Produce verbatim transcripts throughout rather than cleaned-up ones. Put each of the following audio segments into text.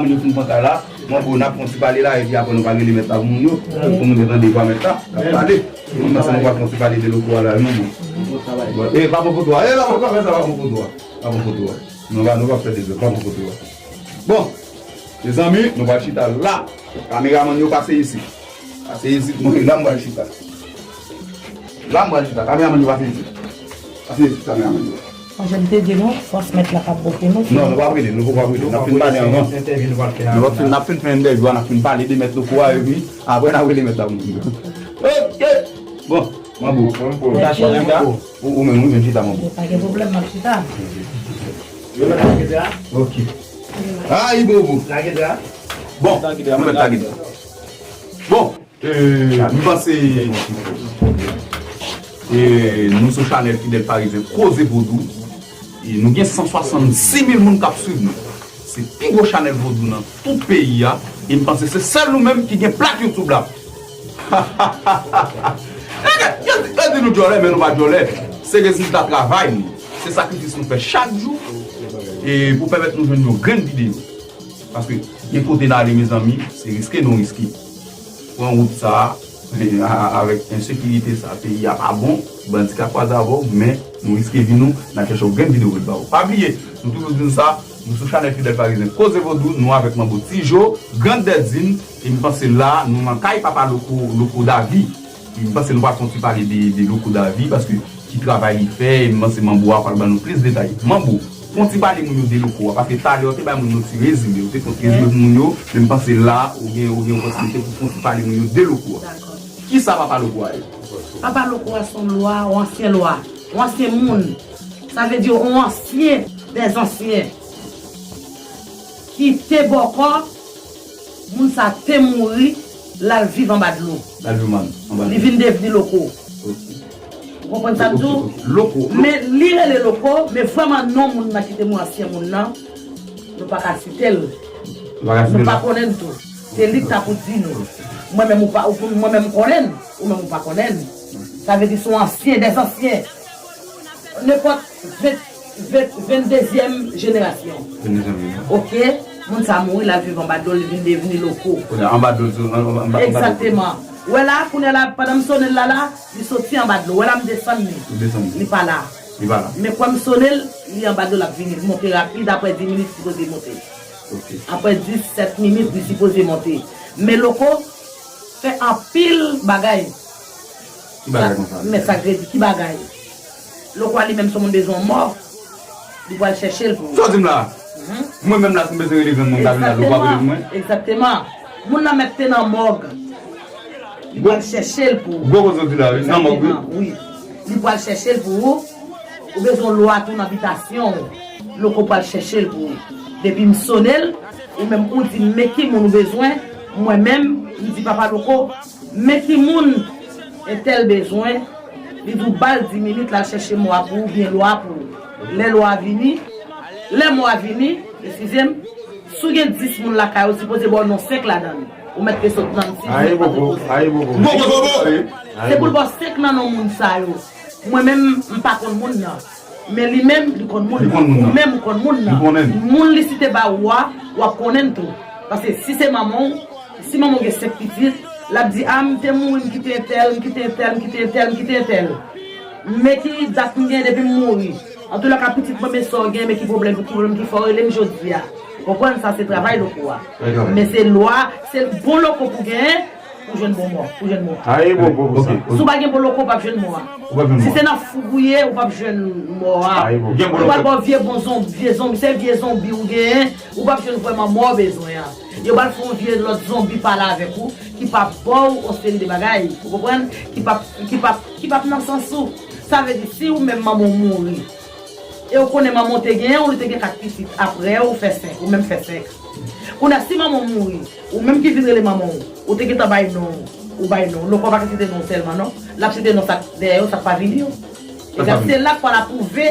Moun yo fin pran kay la, manbo, n ap fè yon ti pale la, epi apre nou va rele mèt la pou moun yo, pou moun yo tande vwa mèt la, k ap pale. Mwen panse nou va fè yon ti pale de loko a la, wi, manbo. Bon, e, pa pran foto a, e, pa pran, pa fè sa, pa pran foto a. Pa pran foto a. Nou va, nou va fè dezòd, pa pran foto a. Bon, mezanmi, nou va chita la. Kameramann yo pase isit. Pase isit, mwen, la m pral chita. La m pral chita, kameramann yo pase isit. Pase isit, kameramann yo. Mwen, jan m te di nou, fòs mèt la p ap bote nou. Non, nou p ap rele, nou poko ap rele. N ap fin pale anvan. Nou p ap fin, n ap fin fè entèvyou a, n ap fin pale de mèt loko a, epi apre n ap rele mèt la pou nou. Ok. Bon, manbo. Ou ta chita, ou, ou menm, ou menm chita, manbo. Pa gen pwoblèm, m ap chita. Ok. Ayi, bobo. Bon, nou mèt lage. Bon. E, m panse, e, nou sou chanèl Fidèl Parizyen Koze Vodou. E nou gen san swasannsis mil moun k ap swiv nou. Se pi gwo chanèl vodou nan tout peyi a. E m panse se sèl nou menm ki gen plak YouTube la. Yo, yo di nou djòlè, men nou pa djòlè. Se rezilta travay nou. Se sakrifis nou fè chak jou. E pou pèmèt nou jwenn yon grenn videyo. Paske gen kote n ale, mezanmi, se riske nou riske. Pran wout sa a, a, avèk ensekirite sa, peyi a pa bon, bandi ka kwaze avè w, men nou riske vi nou, n al chèche yon grenn videyo pou n ba w. Pa bliye, nou toujou di nou sa, nou sou chanèl Fidèl Parizyen Koze Vodou, nou avèk Manbo Tijo, Grand Dèdin, e m panse la, nou nan kay Papa Loko, Loko Davi. M panse nou pral fè yon ti pale de, de Loko Davi, paske ki travay li fè, e m panse Manbo a pral ban nou plis detay. Manbo, fè yon ti pale moun yo de Loko a, paske talè ou te bay moun yo ti rezime, ou te fè yon ti rezime pou moun yo, men m panse la, ou gen, ou gen opòtinite pou fè yon ti pale moun yo de Loko a. Dakò. Kisa Papa Loko a ye? Papa Loko a se yon lwa, yon ansyen lwa, yon ansyen moun. Sa vle di yon ansyen dèzansyen ki te bòkò, moun sa te mouri, l al viv anba dlo. L al viv anba, anba dlo. Li vin devni loko. Ok. Ou konprann sa m di w? Ok, ok. Loko, loko. Men li rele loko, men vrèman non moun nan ki te mouri, ansyen moun nan, nou pa ka site l. Nou pa ka site l. Nou pa konnen l tou. Se li k ta pou di nou. Ok. Mwen menm ou pa, ou, mwen menm m konnen l, ou menm ou pa konnen l. Sa vle di se yon ansyen dèzansyen. Nenpòt ven, ven, venndezyèm jenerasyon. Venndezyèm jenerasyon. Ok? Moun sa mouri, l al viv anba dlo, li vin devni loko. Kounye a, anba dlo, anba, anba, anba dlo. Egzakteman. Wè la, kounye a la, pandan m sonnen l la, la, li soti anba dlo. Wè la, m desann li. Ou desann li. Li pa la. Li pa la. Men kwè m sonnen l, li anba dlo, l ap vini. Li monte rapid, apre dis minit, li sipoze monte. Ok. Apre dis, sèt minit, li sipoze monte. Men loko fè anpil bagay. Ki bagay konsa? Men sa k vle di, ki bagay? Loko a li menm, si yon moun bezwen yon mò, li pral chèche l pou ou. Sa w di m la? Mhm. Mwen menm la, si m bezwen rele grann moun, m ka vin la, loko ap rele pou mwen? Egzakteman. Moun nan mèt te nan mòg. Li pral chèche l pou ou. Gwo koze w di la, wi, nan mòg, wi. Egzakteman, wi. Li pral chèche l pou ou. Ou bezwen lwa tou nan bitasyon w. Loko pral chèche l pou ou. Depi m sonnen l, ou menm ou di m men ki moun ou bezwen, mwen menm, m di Papa Loko, men ki moun entèl bezwen, li di w ba l dis minit, l al chèche mò a pou ou, oubyen lwa a pou ou. Lè lwa a vini, lè mò a vini, eskize m, si w gen dis moun lakay ou, sipoze ba w non senk ladan l. Ou mèt ke sot nan sis, ayi, bobo, ayi, bobo. Bobo, bobo. Se pou l ba w senk nan non moun sa yo. Mwen menm, m pa konn moun nan. Men li menm, li konn moun nan. Li konn moun nan. Ou menm, ou konn moun nan. Li konnen l. Moun li site ba ou a, w ap konnen l tou. Paske si se manman w, si manman w gen senk pitit, l ap di, a, m te mouri, m kite entèl, m kite entèl, m kite entèl, m kite entèl. Men ki dat m gen depi m mouri. Antoulaka, pitit mwen, men sa w gen, men ki pwoblèm, ki pwoblèm ki fè w rele m jodi a. Ou konprann? Sa se travay loko a. Travay, travay. Men se lwa, se bon loko pou genyen, pou jwenn bon mò, pou jwenn mò. Ayi, bon, bon, bon, sa. Ok. Si w pa gen bon loko, w p ap jwenn mò a. Ou p ap jwenn mò a. Si se nan fouk ou ye, ou p ap jwenn mò a. Ayi, bon. Gen bon loko. Yo pral ba w vye bon zonbi, vye zonbi, se vye zonbi ou genyen, ou p ap jwenn vrèman mò w bezwen an. Yo pral fè yon vye lòt zonbi pale avèk ou, ki p ap ba w yon seri de bagay, ou konprann? Ki p ap, ki p ap, ki p ap nan sans ou. Sa vle di, si ou menm manman w mouri, e ou konnen manman w te genyen, ou te gen kat pitit. Apre ou fè senk, ou menm fè senk. Kounye a, si manman w mouri, ou menm ki vin rele manman w, ou te gentan bay non, ou bay non. Loko pa ka site non sèlman, non. L ap site non sa k dèyè yo, sa k pa vini yo. Sa k pa vini. Egzak, se la k pral apwouve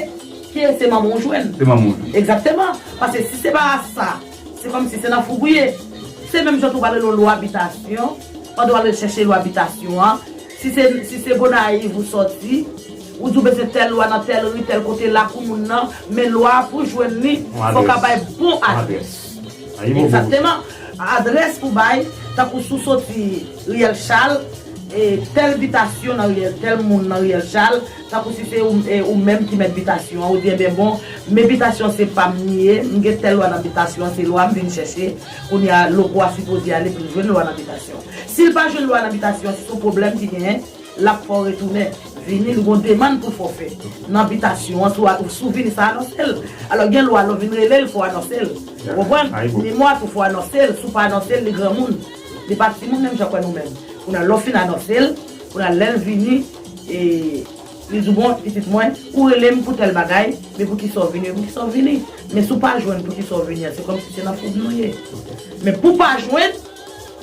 ke se manman w jwenn. Se manman w jwenn. Egzakteman. Paske si se pa sa, se kòmsi se nan fouk ou ye. Se menm jan tou w pral rele yon lwa bitasyon, pandan w al chèche lwa bitasyon an, si se, si se Gonayiv ou sòti, ou di w bezwen tèl lwa nan tèl ri, tèl kote, lakou moun nan, men lwa a pou jwenn li, fò w ka bay bon adrès. Egzakteman. Adrès pou bay, tankou si w soti Riyèl Chal, e tèl bitasyon nan Riyèl, tèl moun nan Riyèl Chal, tankou si se ou, e ou menm ki mèt bitasyon an, ou di, enben bon, men bitasyon se pa m li ye, m gen tèl lwa nan bitasyon an, se lwa m vin chèche, kounye a, loko a sipoze ale pou l jwenn lwa nan bitasyon. Si l pa jwenn lwa nan bitasyon an, si se yon pwoblèm ki genyen, l ap fè w retounen. Vini, li gon demann pou fè w fè. Nan bitasyon an, si w a- si w vini, sa anonse l. Alò, gen lwa, lè w vin rele l, fò w anonse l. Ou konprann? Memwa tou, fò w anonse l. Si w pa anonse l, li granmoun. Li pa timoun menm jan kwè nou menm. Kounye a, lè w fin anonse l, kounye a, lè l vini, e, li di w, bon, pitit mwen, ou rele m pou tèl bagay, men poukisa w vini, poukisa w vini? Men si w pa jwenn poukisa w vini an, se kòmsi se nan foub nou ye. Men pou w pa jwenn,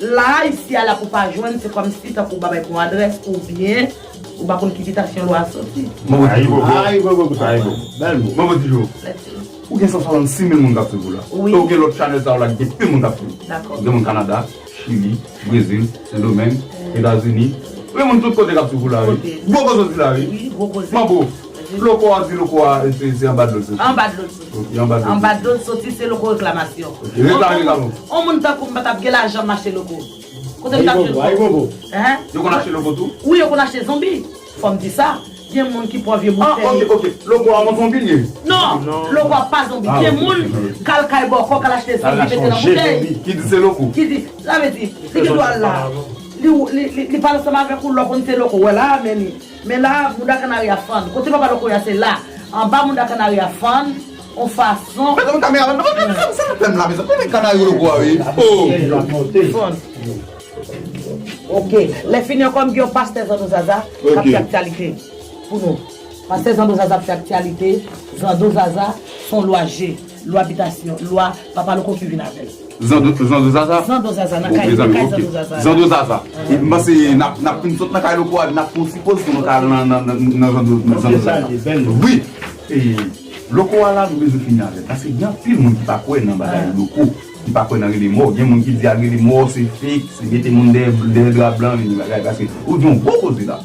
la, isi a la pou w pa jwenn, se kòmsi tankou w pa bay bon adrès, oubyen ou pa konn ki bitasyon lwa a soti. Manbo Ti Jo. Ayibobo. Ayibobo. Bèl mo. Manbo Ti Jo. Ou gen san swasannsis mil moun k ap swiv ou la. Wi. E ou gen lòt chanèl sa yo la ki gen pil moun k ap swiv. Dakò. Gen moun Kanada, Chili, Brezil, Sendomeng, Etazini. Ou gen moun tout kote k ap swiv ou la, wi. Gwo koze w di la, wi. Wi, gwo koze. Manbo, loko a di loko a, se, se anba dlo l soti. Anba dlo l soti. Ok, anba dlo l soti. Anba dlo l soti, se loko reklamasyon. Ok, reklame, reklame. On moun tankou m pa t ap gen lajan m achte loko. Kote m t ap jwenn loko? Hein? Yo konn achte loko tou? Wi, yo konn achte zonbi. Fò m di sa. Gen moun ki pran vye boutèy. Ah, ok, ok. Loko a yon zonbi l ye? Non, loko a pa zonbi. Gen moun k al kay bòkò, k al achte zonbi mete nan boutèy. Ki di se loko. Ki di, sa vle di, li gen dwa la. Li, li, li, li pale ansanm avèk ou, lè w konn se loko, w wè la, men li. Men la, mouda kanari a fann. Kote papa loko a, se la. Anba mouda kanari a fann, on fason. Mezanmi, kameraman, non, non, non, sa nan fè m la, mezanmi. Mezanmi, kanari loko a, wi. Oh. Fann. Ok. Lè fini ankò, m gen yon pastè Zando Zaza k ap fè aktyalite pou nou. Pastè Zando Zaza ap fè aktyalite. Zando Zaza, se yon lwa je, lwa bitasyon, lwa papa loko ki vin avè l. Zando, Zando Zaza? Zando Zaza, nan kay, nan kay Zando Zaza. Zando Zaza. E m panse n ap, n ap fin sot nan kay loko a, n ap fè yon ti poz pou nou ka al nan, nan, nan, nan Zando, nan Zando Zaza. Wi. E loko a la, nou bezwen fini avè l. Paske gen anpil moun ki pa kwè nan bagay loko, ki pa kwè nan rele mò. Gen moun ki di al rele mò, se fake, se mete moun dèyè, dèyè dra blan, vini bagay. Paske ou di yon gwo koze la.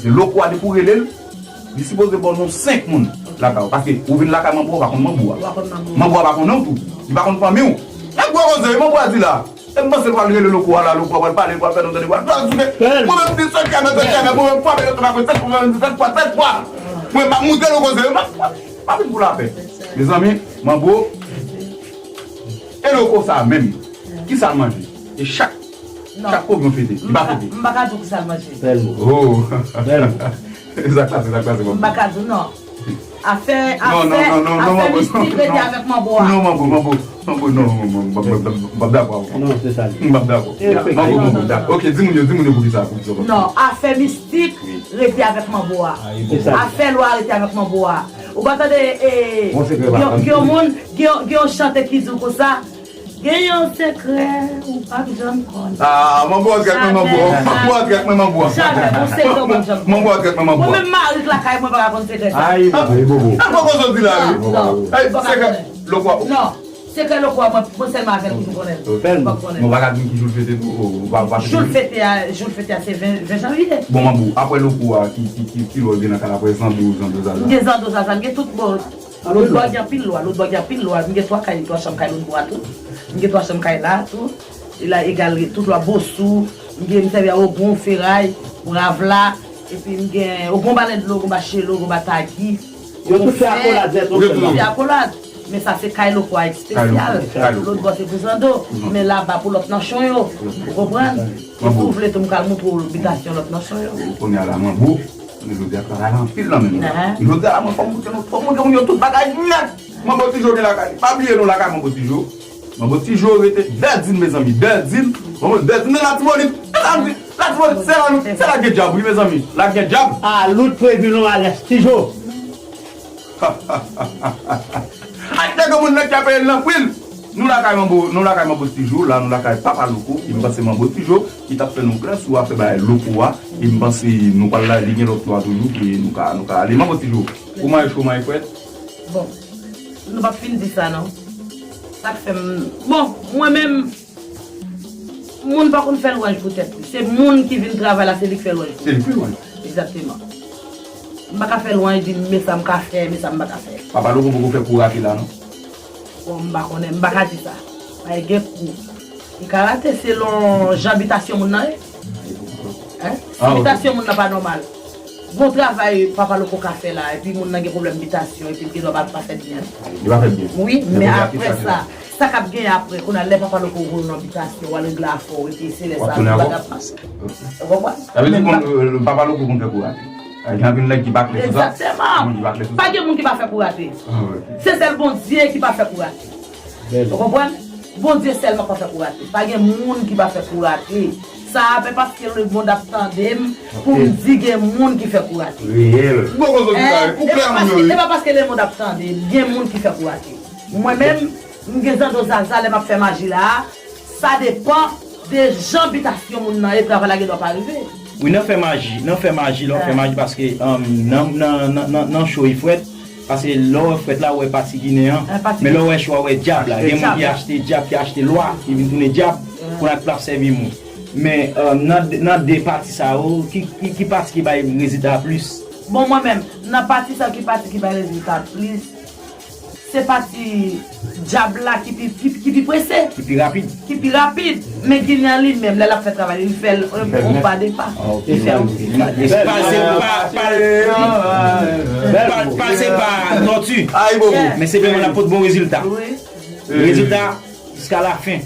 Se loko a, depi w rele l, li sipoze ba w non senk moun lakay ou. Paske ou vin lakay manbo a, ou pa konn manbo a. Ou pa konn manbo a. Manbo a pa konnen w tou. Li pa konn fanmi w. E gwo koze, manbo a di la. E m panse l pral rele loko a la, loko a pral pale, pral fè nou tande, pral, pral di, mwen menm di sèt kè, mwen sèt kè, mwen menm frape lòt la, mwen sèt, mwen menm di sèt fwa, sèt fwa. Mwen m ap montre loko se, m ap, m ap vin pou lapè. Mezanmi, manbo, e loko sa menm, kisa l manje? E chak, chak kou yon fete, li pa fete. M pa ka di w kisa l manje. Bèl mo. Oh. Bèl mo. Sa k pase, sa k pase, manbo? M pa ka di w non. Afè, afè, afè mistik rete avèk manbo a. Non, manbo, manbo, manbo, non, manbo, m p ap dakò avè w. Non, se sa li. M p ap dakò. Manbo, manbo, dakò. Ok, di moun yo, di moun yo poukisa, poukisa. Non, afè mistik rete avèk manbo a. Afè lwa rete avèk manbo a. Ou pa tande, e, gen yon moun, gen yon, gen yon chante ki di w konsa, gen yon sekrè ou p ap janm konn. Ah, manbo a trèt mwen, manbo. Manbo a trèt mwen, manbo a. Jamè, gon sekrè ou p ap janm konn. Manbo a trèt mwen, manbo a. Mwen menm mari k lakay mwen pa ka konn sekrè sa. Ayi, bobo. Manbo, kote w di la, wi. Non, non, sekrè loko a. Non, sekrè loko a, mwen, mwen sèlman avè l ki pou konnen l. Ou p ap konnen l. Mwen pa ka di m ki jou l fete tou, ou pa, ou pa fete. Jou l fete a, jou l fete a se ven, ven janvye. Bon, manbo, apre loko a, ki, ki, ki, ki lè w gen nan kay la, apre Zando, Zando Zaza? M gen Zando Zaza, m gen tout bon. Lòt bò gen anpil lwa, lòt bò gen anpil lwa. M gen twa kay, twa chanm kay lòt bò a tou. M gen twa chanm kay la tou. E la egal tout lwa bosou. M gen, m sèvi a ogon, feray, bravla. Epi m gen ogon ba lendlo, ogon ba chelo, ogon ba tagi. Yo tout fè akolad nèt, non, sèlman. Yo tout fè akolad. Men sa se kay loko a espesyal. Lòt bò se pou Zando. Men laba pou lòt nanchon yo. Ou konprann? E si w vle tou m ka al montre w bitasyon lòt nanchon yo. Kounye a la, manbo. Men jodi a travay la anpil nan men nou. Jodi a la, mwen fò m montre nou, fò m montre moun yo tout bagay nèt. Manbo Ti Jo gen lakay li. Pa bliye non lakay Manbo Ti Jo. Manbo Ti Jo rete Dèdin, mezanmi. Dèdin. Manbo Dèdin nan Latibonit. E sa m di, Latibonit, se la nou, se la gen djab, wi, mezanmi. La gen djab. Alout previlon alès Ti Jo. Ak nèg yo moun nèg ki ap peye l nan pwil. Nou lakay Manbo, nou lakay Manbo Ti Jo, la nou lakay Papa Loko, e m panse Manbo Ti Jo ki t ap fè nou klè sou afè bagay loko a, e m panse nou pral la, li gen lòt lwa toujou ke nou ka, nou ka ale. Manbo Ti Jo, ou manje cho, manje frèt? Bon, nou p ap fin di sa non. Sa k fè m, bon, mwen menm, moun pa konn fè lwanj pou tèt li. Se moun ki vin travay la, se li k fè lwanj pou li. Se li k fè lwanj. Egzakteman. M pa ka fè lwanj di m men sa m ka fè, men sa m pa ka fè. Papa Loko poko fè kou rate la non. Bon, m pa konnen, m pa ka di sa. Ay gen kou. Li ka rate selon jan bitasyon moun nan ye. Hein? Si bitasyon moun nan pa nòmal. Gon travay Papa Loko ka fè la, epi moun nan gen pwoblèm bitasyon, epi l gen dwa pa, pa fè byen. Li pa fè byen. Wi, men apre sa, sa k ap genyen apre, kounye a lè Papa Loko voye w nan bitasyon, w al regle afè w, epi se lè sa, tout bagay ap pase. Ou konprann? Sa vle di, Papa Loko konn fè kou rate. Gen anpil nèg ki pa klè sou sa. Egzakteman. Pa gen moun ki pa fè kou rate. Se sèl Bondye ki pa fè kou rate. Ou konprann? Bondye sèlman pa fè kou rate. Pa gen moun ki pa fè kou rate. Sa a, se paske lemonn ap tande m pou m di gen moun ki fè kou rate. Reyèl. Bon, bon, bon, e pa paske, e pa paske lemonn ap tande m, gen moun ki fè kou rate. Mwen menm, m gen zando zaza lè m ap fè maji la a, sa depan de jan bitasyon moun nan ye, travay la gen dwa pa rive. Wi, nan fè maji, nan fè maji, lè w fè maji, paske, um, nan, nan, nan, nan, nan cho, e frèt, paske lè w wè frèt la, w wè pati ginen an, men lè w wè cho a, w wè dyab la. Gen moun ki achte dyab, ki achte lwa, ki vin tounen dyab, pou l ap sèvi moun. Men, um, nan, nan de pati sa yo, ki, ki, ki pati ki bay rezilta plis? Bon, mwen menm, nan pati sa, ki pati ki bay rezilta plis? Se pati dyab la ki pi, ki, ki pi prese. Ki pi rapid. Ki pi rapid. Men ginen an li menm, lè l ap fè travay li, li fè l yon pa de pa. Li fè yon ti pa de pa. Pal se pa, pal, pal, pal se pa tòti. Men se menm la pot bon rezilta. Rezilta, jiska la fen.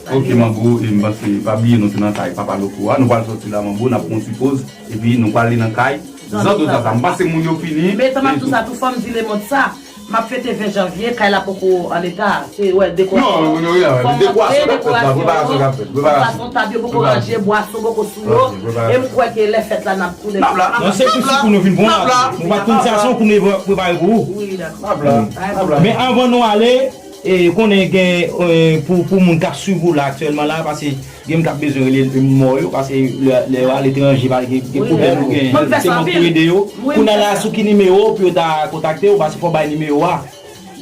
Ok, Manbo, e m panse, pa bliye nou se nan kay Papa Loko a. Nou pral sòti la, Manbo, n ap pran yon ti poz, epi nou prale nan kay Zando Zaza. M panse moun yo fini. Men tanm ap di sa tou, fò m di lemonn sa. M ap fete ven janvye, kay la poko an eta. Se, wè, dekorasyon. Non, non, non, non, dekorasyon k ap fèt la, preparasyon k ap fèt, preparasyon. Fason tab yo poko ranje, bwason poko sou yo. E m kwè ke lè fèt la, n ap tounen. N ap la, n ap la. Non, se tou si pou nou vin pran la. Nou pa konn sa, se yon kou nou prepare pou ou. Wi, dakò. N ap la, n ap la. Men anvan nou ale, E, konnen gen, e, pou, pou moun k ap swiv ou la aktyèlman la, paske gen moun k ap bezwen rele mò yo, paske lè, lè yo aletranje, pa gen, gen pwoblèm yo gen, se moun pou ede yo. Kounye a la, sou ki nimewo pou yo ta kontakte w, paske fò w bay nimewo a.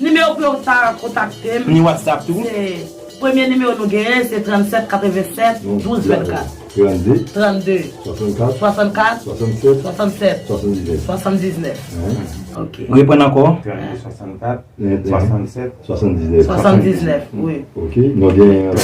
Nimewo pou yo ta kontakte m. Ni WhatsApp tou. Se, premye nimewo nou genyen, se trannsèt katrevennsèt douz vennkat. Trannde. Trannde. Swasannkat. Swasannkat. Swasannsèt. Swasannsèt. Swasanndiznèf. Swasanndiznèf. Ok. Reprann ankò. Trannde swasannkat. Swasannsèt. Swasanndiznèf. Swasanndizneuf, wi. Ok, nou gen.